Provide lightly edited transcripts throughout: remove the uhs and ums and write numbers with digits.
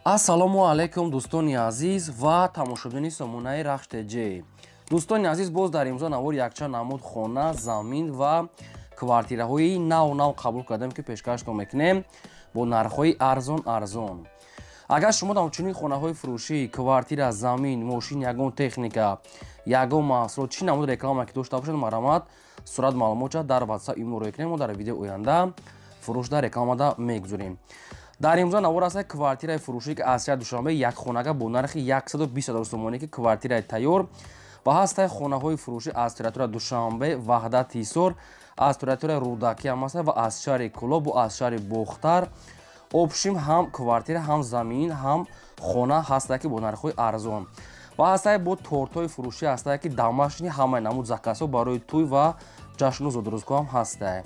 Ассалому алайкум, дӯстони азиз ва тамошобини сомонаи Рахш ТЖ. Дӯстони азиз, боз дар имзо навор якчанд намуд хона, замин ва квартираҳои нав нав қабул кардем, ки пешкаштон мекунем бо нархҳои арзон арзон. Агар шумо ҳамчунин хонаҳои фурӯшӣ, квартира, замин, мошин, ягон техника, ягон маҳсулот, чӣ намуд реклама ки дошта бошад, марҳамат, сурат маълумотша дар WhatsApp имо рӯй кунем, мо дар видеои оянда фурӯшда рекламада мегузорем. Дар имзо навор аст квартираи фурӯшӣ, ки аз шаҳри Душанбе, якхонага бо нархи 120 ҳазор сомонӣ, ки квартираи тайёр ва ҳастаи хонаҳои фурӯшӣ аз территорияи Душанбе, Ваҳдат, Ҳисор, аз территорияи Рӯдакӣ ҳам аст ва аз шаҳри Кӯлоб, аз шаҳри Бохтар. Общим ҳам квартира, ҳам замин, ҳам хона ҳастае, ки бо нархҳои арзон ва ҳастае, бо тортҳои фурӯшӣ ҳастае, ки домашний, ҳамаи намуд заказҳо барои тӯй ва ҷашну зодрӯзгоҳ ҳам ҳастае.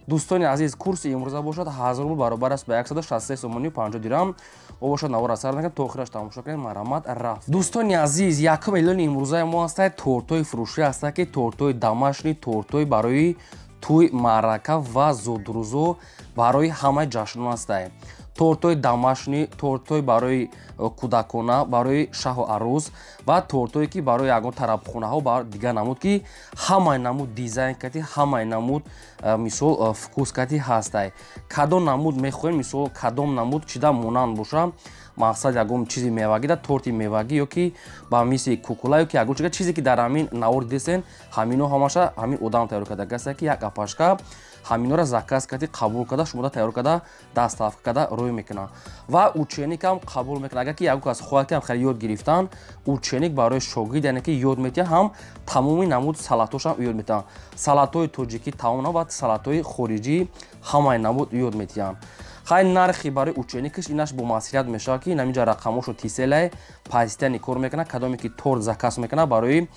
Дӯстони азиз, курси имрӯза бошад 1000 рубл, баробар аст ба 163 сомонию 50 дирам. Мо бошад навора сар мекунем, то охираш тамошо кунед, марҳамат, рафт. Дӯстони азиз, якум эълони имрӯзаи мо ҳастае тортҳои фурӯшӣ ҳастае, ки тортҳои домашний, тортҳои барои тӯй, маърака ва зодрӯзо, барои ҳамаи ҷашнҳо ҳастае. Тортҳои домашний, тортҳои барои кӯдакона, барои шаҳу арӯз ва тортҳое, ки барои ягон тарабхонаҳо ба дигар намуд, ки ҳамаи намуд дизайн кати, ҳамаи намуд мисол вкус кати ҳастай. Кадом намуд мехоҳем, мисол кадом намуд чида монанд боша, мақсад ягон чизи мевагӣ да торти мевагӣ ё ки ба мисли кукула ё ки ягон чизе, ки дар ҳамин навор дидесен, ҳамино ҳамаша ҳамин одам тайёр карда гаста, ки як апашка ҳаминора заказ карди, қабул карда, шумода тайёр карда, доставка карда рӯй мекунад ва ученикам қабул мекунад. Агар ки ягон кас хоҳад, ки хеле ёд гирифтан, ученик барои шогирд, яъне ки ёд метиҳад, ҳам тамоми намуд салатошам ёд метиҳанд, салатҳои тоҷикӣ тамом ва салатҳои хориҷӣ, ҳамаи намуд ёд метиҳанд. Хай, нархи барои ученикаш инаш бо маслиҳат мешавад, ки инаминҷа рақамошо Тиселай пастияни кор мекунад. Кадоме ки торт заказ мекунад барои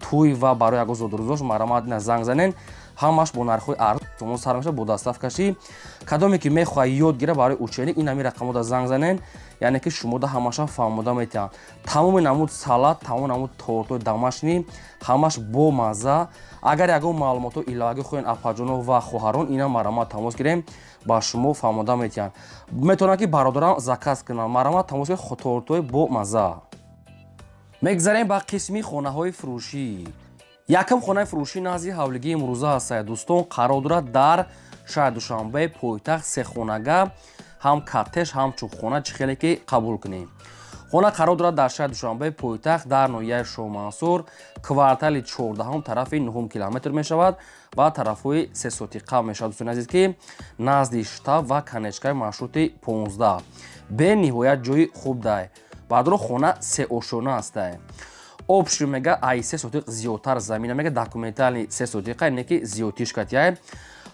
тӯй ва барои ягон зодрӯзош, марҳамат, ина занг занен, ҳамаш бо нархҳои арзон сар мешавад, бо доставкаши. Кадоме ки мехоҳад ёд гирад барои ученик, ин ҳамин рақамода занг занен, яъне ки шумода ҳамаша фаҳмода метиҳанд. Тамоми намуд салат, тамоми намуд тортҳои домашний, ҳамаш бо мазза. Агар ягон маълумотҳо иловагӣ хоҳед, апаҷоно ва хоҳарон, ина марҳамат, тамос гирем, ба шумо фаҳмода метиҳанд. Метавонанд, ки бародарам заказ кунанд, марҳамат, тамос гиред, тортҳои бо мазза. Мегзарем ба қисми хонаҳои фурӯшӣ. Якум хонаи фурӯшӣ назди ҳавлигии имрӯза ҳастад, дӯстон, қарор дорад дар шаҳри Душанбе, пойтахт, сехонага, ҳам коттедж, ҳам чӯбхона, чӣ хеле ки қабул кунем. Хона қарор дорад дар шаҳри Душанбе, пойтахт, дар ноҳияи Шоҳмансур, квартали 14-ум, тарафи 9-ум километр мешавад ва тарафҳои сесотиқа мешавад, дӯстони азиз, ки назди штаб ва конечкаи маршрути 15. Бениҳоят ҷои хуб дай баъдро, хона сеошона ҳастай. Общий мега ай 3 сотиқ зиёдтар замина, мега документальный 3 сотиқа, не ки зиёдтиш катияй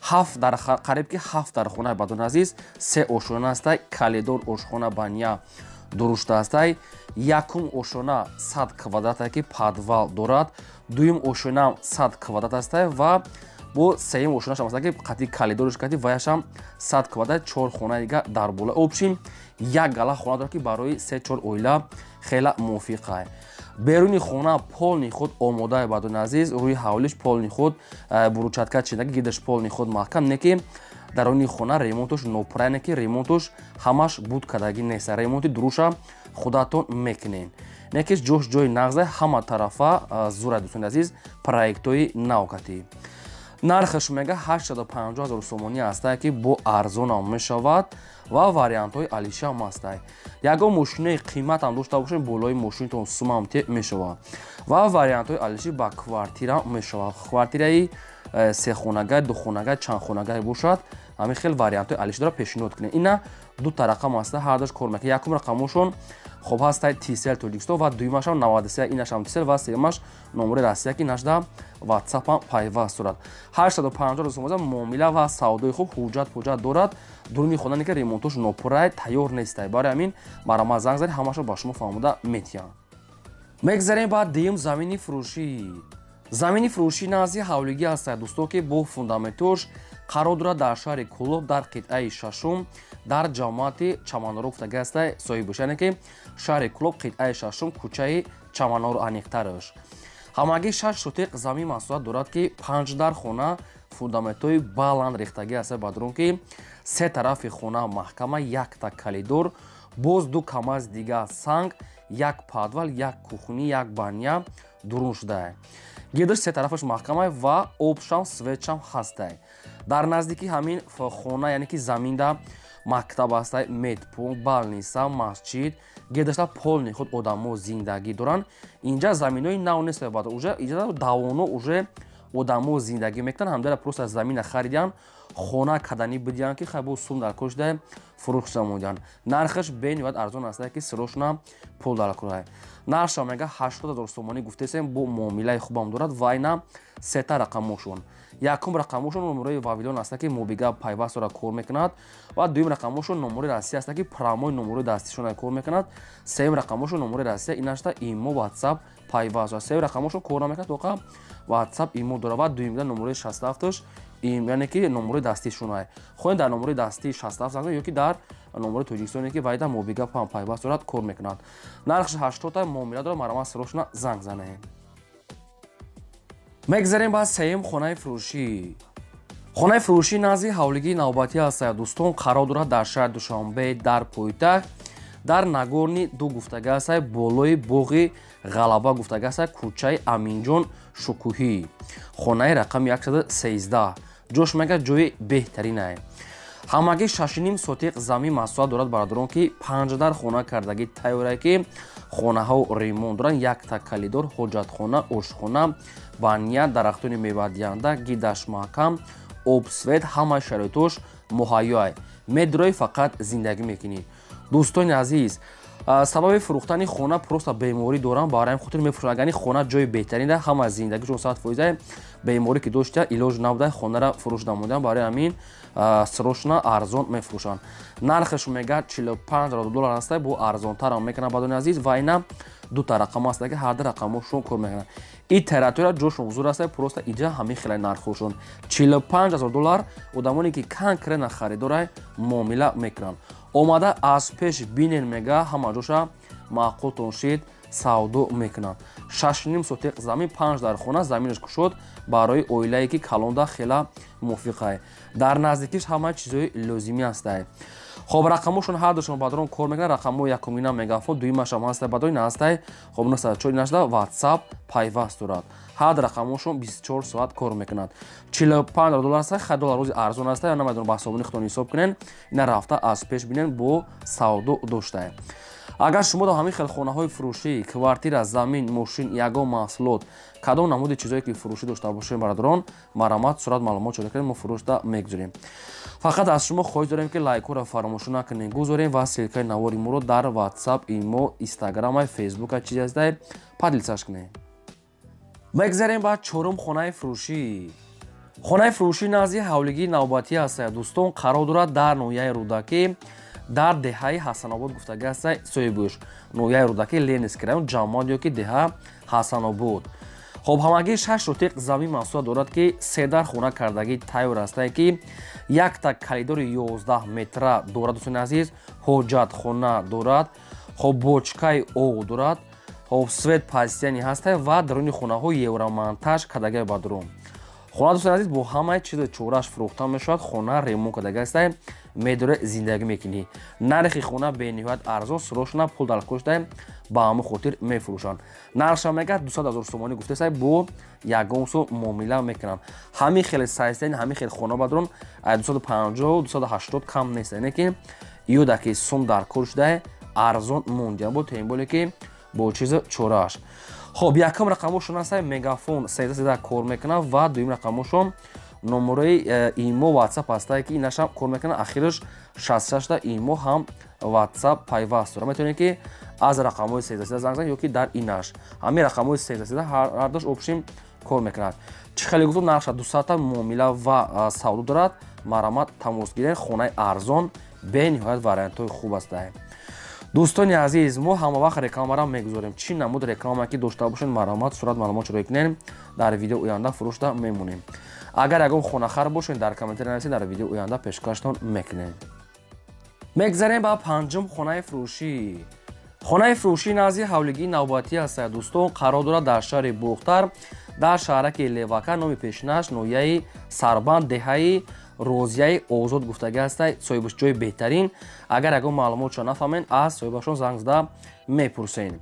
ҳафт дар қариб ки ҳафт дар хонаи бадон азиз, се ошона ҳастай, коридор, ошхона, баня дурушта ҳастай. Якум ошона 100 квадрат, ки подвал дорад, дуюм ошонаам 100 квадрат ҳастай ва бо сеюм ошонашам аста, ки қати коридорш кати ваяшам 100 квадрат, чор хонаи дига дар бола. Общим як гала хона дорад, ки барои се чор оила хела мувофиқай. Беруни хона полный худ омодаи, бадони азиз, рӯи ҳавлиш полный худ брусчатка чиндаги, гидаш полный худ маҳкам, не ки даруни хона ремонтуш нопурра, не ки ремонтуш ҳамаш буд кардагӣ нест, ремонти дуруша худатон мекунед, не ки ҷош ҷои нағзе, ҳама тарафа зура. Дӯстони азиз, проектҳои навкатӣ, нархаш мега 850 ҳазор сомонӣ ҳастае, ки бо арзонам мешавад ва вариантҳои алишиам ҳастай. Ягон мошинаи қиматам дошта бошед, болои мошинатон сумам те мешавад ва вариантҳои алишӣ ба квартира мешавад. Квартираи сехонага, духонага, чандхонагае бошад, ҳамин хел вариантҳои алишӣ дора, пешниҳод кунед. Ина дута рақам ҳаста, ҳардаш кор мекунад. Якум рақамошон хоб ҳастай Тисел Тоҷикистон ва дуюмашам 93, инашам Тисел ва сеюмаш номери Россия, ки нашда Ватсапам пайваст дорад. 850 сомоза, муомила ва савдои хуб, ҳуҷҷат пуҷҷат дорад. Дуруни хонане ки ремонтош нопуррай, тайёр нестай, барои ҳамин марҳамат, занг занед, ҳамаашро ба шумо фаҳмода метиҳанд. Мегзарем ба дуюм замини фурӯшӣ. Замини фурӯшӣ назди ҳавлигӣ ҳастад, дӯсто, ки бо фундаментош қарор дорад дар шаҳри Кӯлоб, дар қитъаи шашум, дар ҷамоати Чаманоро гуфтагӣ ҳастай соҳиб, яъне ки шаҳри Кӯлоб, қитъаи шашум, кӯчаи Чаманоро аниқтараш. Ҳамагӣ 6 сотиқ замин масоҳат дорад, ки панҷ дар хона, фундаментҳои баланд рехтагӣ ҳастад, бадрон ки се тарафи хона маҳкама, якта коридор. Боз 2 камаз дига санг, як подвал, як кухни, як баня дурун шудае. Гирдаш се тарафаш маҳкамай ва обшам, светшам ҳастай. Дар наздики ҳамин хона, яъне ки заминда мактаб ҳастай, медпункт, балниса, масҷид, гирдашта полни худ одамо зиндагӣ доранд. Инҷа заминои нав нест, уже инҷа давоно уже одамо зиндагӣ мекунанд, ҳамдара просто замина харидян, хона каданӣ бидиҳанд, ки хай бо сум дар кор шуда фурӯш намудиҳанд. Нархаш бениҳоят арзон аст, ки сирошна пул дар кор. Нархша мега 80 000 сомонӣ гуфтесем, бо муомилаи хубам дорад ва ина сета рақамошон. Якум рақамошон номерои Вавилон аст, ки мобига пайваст дора кор мекунад, ва дуюм рақамошон номерои Россия аст, ки прамои номерои дастишон кор мекунад. Сеюм рақамошон номерои Россия инашта имо WhatsApp пайваст дорад. Сеюм рақамошон кор намекунад, тоқа WhatsApp имо дорад ва дуюмда номерои 67-ш, яъне ки номерои дастишон. Хоҳед дар номерои дасти 67 занг ё ки дар номерои Тоҷикистоне, ки вайда мобига пайваст дорад, кор мекунад. Нархш 80 муомила дорад, марҳамат сирошна занг занед. Мегзарем ба сеюм хонаи фурӯшӣ. Хонаи фурӯшӣ назди ҳавлигии навбатӣ аст, дӯстон, қарор дорад дар шаҳри Душанбе, дар пойтахт, дар Нагорни ду гуфтага аст, болои боғи Ғалаба гуфтага аст, кӯчаи Аминҷон Шукӯҳӣ, хонаи рақами 113. Ҷош мега ҷои беҳтаринае. Ҳамагӣ 6,5 сотиқ замин масоҳат дорад, бародарон, ки 5 дар хона кардагӣ тайёрае, ки хонаҳо ремонт доранд, якта калидор, ҳоҷатхона, ошхона, баня, дарахтони мевадиҳанда, гидаш маҳкам, об, свет, ҳамаи шароитош муҳайёай. Медрои фақат зиндагӣ мекунӣ. Дӯстони азиз, сабаби фурӯхтани хона просто беморӣ дорам, барои ҳамин хотир мефурӯшам. Агар хона ҷои беҳтарин, ҳама зиндагишон 100%, беморӣ ки дошта илоҷ набуда, хонара фурӯш намудам, барои ҳамин срочно арзон мефурӯшанд. Нархаш мега 45 000 доллар аст, бо арзонтарам мекунанд, бадони азиз, ва ина дута рақам аст, ки ҳар ду рақамошон кор мекунанд. И территория ҷошон ҳузур аст, просто иҷа ҳамин хеле нархошон 45 000 доллар. Одамоне ки конкретно харидорай муомила мекунанд. Омада аз пеш бинен, мега ҳама ҷоша маъқултон шид, савдо мекунанд. 6,5 сотиқ замин, 5 дар хона, заминаш кушод барои оилае ки калонда хела мувофиқае. Дар наздикиш ҳама чизои лозимӣ ҳастае. Хоб, рақамошон ҳар душон бадрон кор мекунанд. Рақамҳои якумина мегафон, дуюмашам ҳастае, бадои наҳастае. Хоб, 904 нашда WhatsApp пайваст дорад. Ҳар рақамошон 24 соат кор мекунад. 45 доллар аст, хай доллар рӯзи арзон аст, я намедонам, ба ҳисобони худтон ҳисоб кунен. Ина рафта аз пеш бинен, бо савдо доштае. Агар шумо дар ҳамин хел хонаҳои фурӯшӣ, квартира, замин, мошин, ягон маҳсулот, кадом намуди чизое ки фурӯшӣ дошта бошем, бародарон, марҳамат сурат маълумот шуда кунед, мо фурӯшда мегузорем. Фақат аз шумо хоҳиш дорем, ки лайкҳоро фаромӯш накунед, гузорем ва ссилкаи навори моро дар WhatsApp, имо, Instagram, Facebook чизе ҳастае поделиться кунед. Мегзарем ба чорум хонаи фурӯшӣ. Хонаи фурӯшӣ назди ҳавлигии навбатӣ аст, дӯстон, қарор дорад дар ноҳияи Рӯдакӣ, дар деҳаи Ҳасанобод гуфтага аст, соҳибгӯш ноҳияи Рӯдакӣ, Ленинский район, ҷамоат ё ки деҳа Ҳасанобод. Хоб, ҳамагӣ 6 сотиқ замин масоҳат дорад, ки се дар хона кардагӣ тайёр астае, ки якта калидори 11 метра дорад, дӯстони азиз, ҳоҷатхона дорад, хоб, бочкаи об дорад, хоб, свет пастияни ҳастае ва даруни хонаҳо евромонтаж кардагӣ ба дарун. Хона, дӯстони азиз, бо ҳамаи чизи чораш фурӯхта мешавад, хона ремонт кардагӣ астае, медоре зиндагӣ мекунӣ. Нархи хона бениҳоят арзон, срочно пул дар кошта, ба ҳамон хотир мефурӯшанд. Нархша мега 200 000 сомонӣ гуфтесай, бо ягон сум муомила мекунанд. Ҳамин хеле сайстани ҳамин хеле хона бадрон 250 280 кам нест, яъне ки иёда ки сум дар кор шудае арзон мондия, бо темболе ки бо чизи чорааш. Хоб, якум рақамошон аст мегафон 13 кор мекунад ва дуюм рақамошон номерои имо WhatsApp ҳастае, ки инашам кор мекунад, ахираш 66 имо ҳам WhatsApp пайваст дорад. Метавонед ки аз рақамҳои 13 занг занед ё ки дар инаш. Ҳамин рақамҳои 13 ҳардуш общим кор мекунад. Чӣ хеле гуфтам, нархша 200 муомила ва савдо дорад. Марҳамат тамос гиред, хонаи арзон бениҳоят вариантҳои хуб астае. Дӯстони азиз, мо ҳама вақт рекламаро мегузорем. Чӣ намуд реклама ки дошта бошед, марҳамат сурат маълумот шуда кунед, дар видео оянда фурӯшда мемонем. Агар ягон хонахар бошед, дар комментария нависед, дар видео оянда пешкаштон мекунем. Мегзарем ба панҷум хонаи фурӯшӣ. Хонаи фурӯшӣ назди ҳавлигии навбатӣ аст, дӯстон, қарор дорад дар шаҳри Бохтар, дар шаҳраки Левака, номи пешинаш ноҳияи Сарбанд, деҳаи Розияи Озод гуфтагӣ ҳастай, соҳибаш ҷои беҳтарин. Агар ягон маълумотшо нафаҳмед, аз соҳибашон занг зада мепурсед.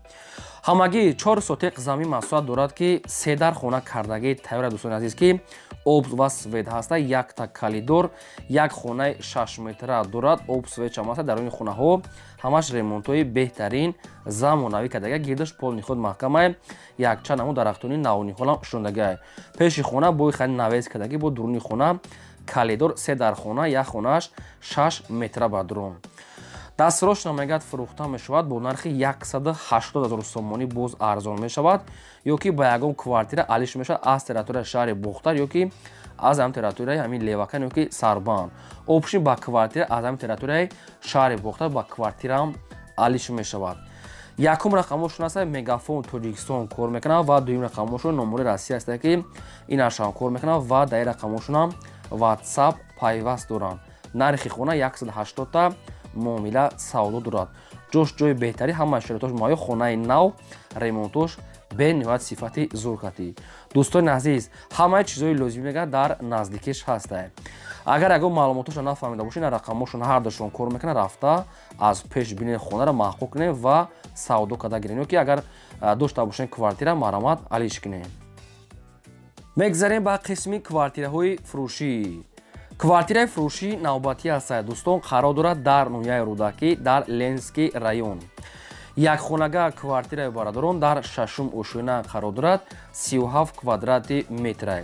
Ҳамагӣ 4 сотиқ замин масоҳат дорад, ки се дар хона кардагӣ тайёра, дӯстони азиз, ки об ва свет ҳаста, якта калидор, як хонаи 6 метра дорад, об свет чам ҳаста. Дар оини хонаҳо ҳамаш ремонтҳои беҳтарин замонавӣ кардага, гирдаш полни худ маҳкамае, якчанд намо дарахтони навниҳолам шундагиае. Пеши хона бои хали навес кардагӣ, бо дуруни хона калидор, се дар хона, як хонааш 6 метра ба дурун. Дастрош мегӯяд, фурӯхта мешавад бо нархи 180 000 сомонӣ, боз арзон мешавад, ё ки ба ягон квартира алиш мешавад аз территорияи шаҳри Бохтар, ё ки аз ҳам территорияи ҳамин Левакан ё ки Сарбанд. Общий ба квартира аз ҳамин территорияи шаҳри Бохтар ба квартираам алиш мешавад. Якум рақамошон аст, Мегафон Тоҷикистон кор мекунад, ва дуюм рақамошон номери Россия аст, ки инашам кор мекунад, ва дар ин рақамошонам WhatsApp пайваст доранд. Нархи хона 180 та, муомила савдо дорад. Ҷош ҷои беҳтарин, ҳамаи шароитош муҳайё, хонаи нав, ремонтош бениҳоят сифати зуркатӣ. Дӯстони азиз, ҳамаи чизҳои лозимӣ мегӯяд дар наздикиш ҳастае. Агар ягон маълумотошро нафаҳмида бошед, ин рақамошон ҳардушон кор мекунад, рафта аз пеш бинед, хонаро маъқул кунед ва савдо карда гиред, ё ки агар дошта бошед квартира, марҳамат алиш кунед. Мегзарем ба қисми квартираҳои фурӯшӣ. Квартираи фурӯшӣ навбатӣ ҳастад, дӯстон, қарор дорад дар ноҳияи Рӯдакӣ, дар Ленинский район. Якхонага квартираи бародарон дар шашум ошёна қарор дорад, 37 квадрати метра.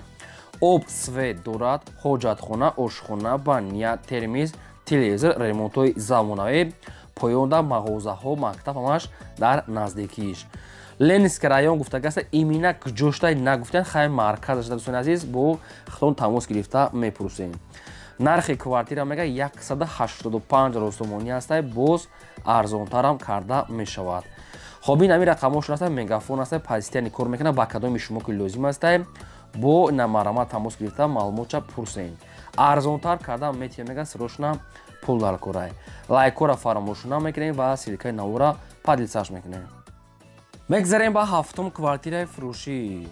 Об свет дорад, ҳоҷатхона, ошхона, баня, термиз, телевизор, ремонтҳои замонавӣ, поёнда мағозаҳо, мактаб ҳамаш дар наздикиш. Ленинский район гуфтагаста, имина куҷоштай нагуфтан, хай марказаш, дӯстони азиз, бо худтон тамос гирифта мепурсем. Нархи квартира мега 185 000 сомонӣ ҳастай, боз арзонтарам карда мешавад. Хоб, ин ҳамин рақамошон ҳастай, Мегафон ҳастай, постоянно кор мекунад, ба кадоми шумо ки лозим ҳастай, бо намарама тамос гирифта маълумотша пурсем. Арзонтар карда метиҳем, мега срочно пул дар корай. Лайкҳоро фаромӯш намекунем ва ссылка и навора поделиться ш мекунем. Мегзарем ба ҳафтум квартираи фурӯшӣ.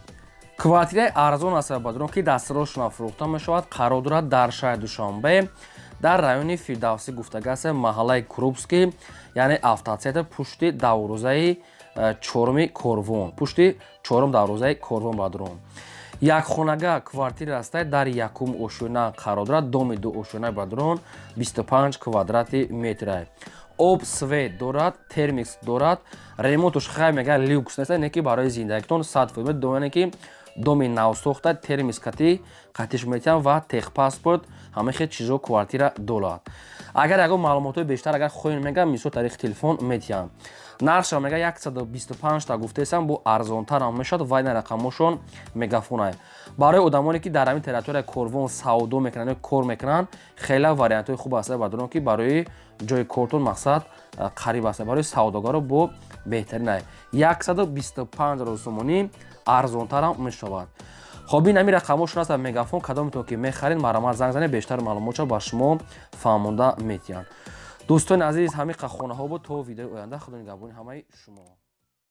Квартираи арзон аст, бадрон, ки дастрошона фурӯхта мешавад, қарор дорад дар шаҳри Душанбе, дар райони Фирдавсӣ гуфтагаст, маҳаллаи Крупский, яъне автоцентр, пушти даврӯзаи чоруми корвон, пушти чорум даврӯзаи корвон бадрон. Якхонага квартира аст, дар якум ошёна қарор дорад, доми ду ошёна бадрон, 25 квадрати метра. Об свет дорад, термикс дорад, ремонтуш хай мега люкс нест, не ки барои зиндагитон 100%, дояне ки доми навсохта, термикс кати қатиш метиҳам ва техпаспорт, ҳама хел чизо квартира дорад. Агар ягон маълумотҳои бештар агар хоҳед, мега мисол тариқи телефон метиҳам. Нархша мега 125 та гуфтаесам, бо арзонтарам мешавад, ва ин рақамошон Мегафонае. Барои одамоне ки дар ҳамин территорияи корвон савдо мекунанд ё кор мекунанд, хеле вариантҳои хуб аст, бадрон, ки барои ҷои кортон мақсад қариб аст, барои савдогаро бо беҳтарин ай. 125 000 сомонӣ, арзонтарам мешавад. Хоб, ин ҳамин рақамошон аст, Мегафон, кадометон ки мехаред, марҳамат занг занед, бештар маълумотшо ба шумо фаҳмонда метиҳанд. Дӯстони азиз, ҳамин хонаҳо буд. То видеои оянда, худо нигаҳбони ҳамаи шумо.